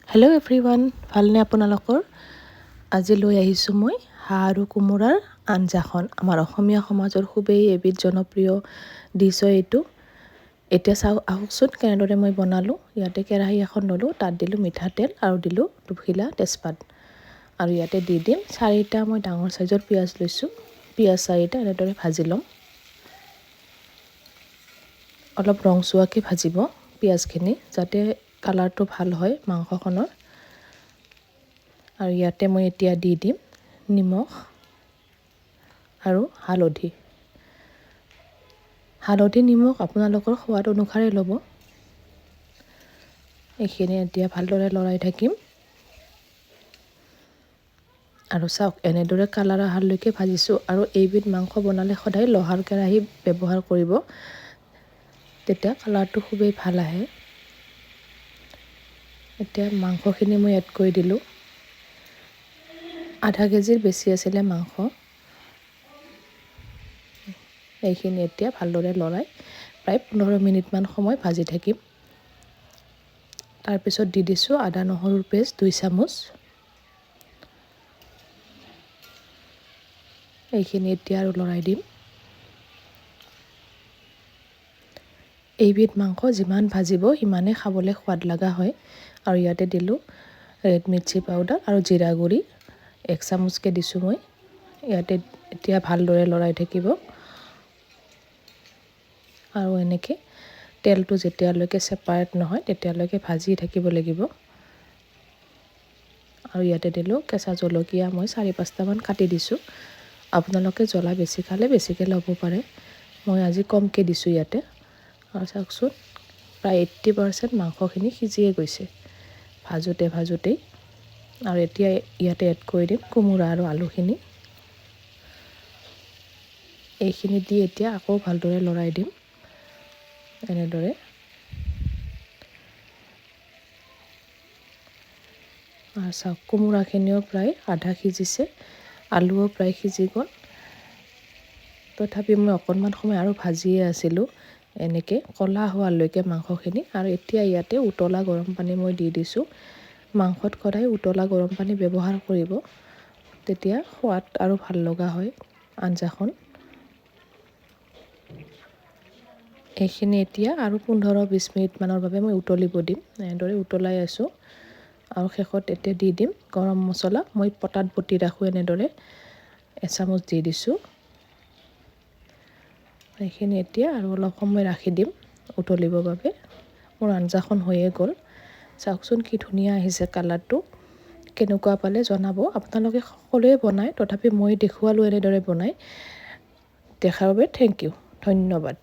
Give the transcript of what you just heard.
Hello' everyone, ভালনে আপোনালোকৰ? আজি লৈ আহিছোঁ মই হাঁহ আৰু কোমোৰাৰ আঞ্জাখন। আমাৰ অসমীয়া সমাজৰ খুবেই এবিধ জনপ্ৰিয় ডিছ হয় এইটো। এতিয়া চাওঁ আহকচোন কেনেদৰে মই বনালোঁ। ইয়াতে কেৰাহী এখন ল'লোঁ, তাত দিলোঁ মিঠাতেল আৰু দিলোঁ দুখিলা তেজপাত। আৰু ইয়াতে দি দিম চাৰিটা মই ডাঙৰ চাইজৰ পিঁয়াজ লৈছোঁ। পিঁয়াজ চাৰিটা এনেদৰে ভাজি ল'ম। অলপ ৰংচোৱাকৈ ভাজিব পিঁয়াজখিনি, যাতে কালাৰটো ভাল হয় মাংসখনৰ। আৰু ইয়াতে মই এতিয়া দি দিম নিমখ আৰু হালধি। হালধি নিমখ আপোনালোকৰ সোৱাদ অনুসাৰে ল'ব। এইখিনি এতিয়া ভালদৰে লৰাই থাকিম। আৰু চাওক, এনেদৰে কালাৰ অহালৈকে ভাজিছোঁ। আৰু এইবিধ মাংস বনালে সদায় লোহাৰ কেৰাহী ব্যৱহাৰ কৰিব, তেতিয়া কালাৰটো খুবেই ভাল আহে। এতিয়া মাংসখিনি মই এড কৰি দিলোঁ। আধা কেজিৰ বেছি আছিলে মাংস। এইখিনি এতিয়া ভালদৰে লৰাই প্ৰায় 15 মিনিটমান সময় ভাজি থাকিম। তাৰপিছত দি দিছোঁ আদা নহৰুৰ পেষ্ট 2 চামুচ। এইখিনি এতিয়া আৰু লৰাই দিম। এইবিধ মাংস যিমান ভাজিব সিমানেই খাবলৈ সোৱাদ লগা হয়। আৰু ইয়াতে দিলোঁ ৰেড মিৰ্চি পাউডাৰ আৰু জিৰা গুড়ি 1 চামুচকৈ দিছোঁ মই। ইয়াতে এতিয়া ভালদৰে লৰাই থাকিব। আৰু এনেকৈ তেলটো যেতিয়ালৈকে ছেপাৰেট নহয় তেতিয়ালৈকে ভাজি থাকিব লাগিব। আৰু ইয়াতে দিলোঁ কেঁচা জলকীয়া, মই 4-5টামান কাটি দিছোঁ। আপোনালোকে জ্বলা বেছি খালে বেছিকৈ ল'ব পাৰে, মই আজি কমকৈ দিছোঁ ইয়াতে। আৰু চাওকচোন, প্ৰায় 80% মাংসখিনি সিজিয়ে গৈছে ভাজোঁতে ভাজোঁতেই। আৰু এতিয়া ইয়াতে এড কৰি দিম কোমোৰা আৰু আলুখিনি। এইখিনি দি এতিয়া আকৌ ভালদৰে লৰাই দিম এনেদৰে। আৰু চাওক, কোমোৰাখিনিও প্ৰায় আধা সিজিছে, আলুও প্ৰায় সিজি গ'ল। তথাপি মই অকণমান সময় আৰু ভাজিয়ে আছিলোঁ এনেকৈ ক'লা হোৱালৈকে মাংসখিনি। আৰু এতিয়া ইয়াতে উতলা গৰম পানী মই দি দিছোঁ। মাংসত সদায় উতলা গৰম পানী ব্যৱহাৰ কৰিব, তেতিয়া সোৱাদ আৰু ভাল লগা হয় আঞ্জাখন। এইখিনি এতিয়া আৰু 15-20 মিনিটমানৰ বাবে মই উতলিব দিম। এনেদৰে উতলাই আছোঁ। আৰু শেষত এতিয়া দি দিম গৰম মছলা। মই পটাত বটি ৰাখোঁ এনেদৰে, এচামুচ দি দিছোঁ। এইখিনি এতিয়া আৰু অলপ সময় ৰাখি দিম উতলিবৰ বাবে। মোৰ আঞ্জাখন হৈয়ে গ'ল। চাওকচোন কি ধুনীয়া আহিছে কালাৰটো। কেনেকুৱা পালে জনাব। আপোনালোকে সকলোৱে বনায়, তথাপি মই দেখুৱালোঁ এনেদৰে বনাই। দেখাৰ বাবে thank U, ধন্যবাদ।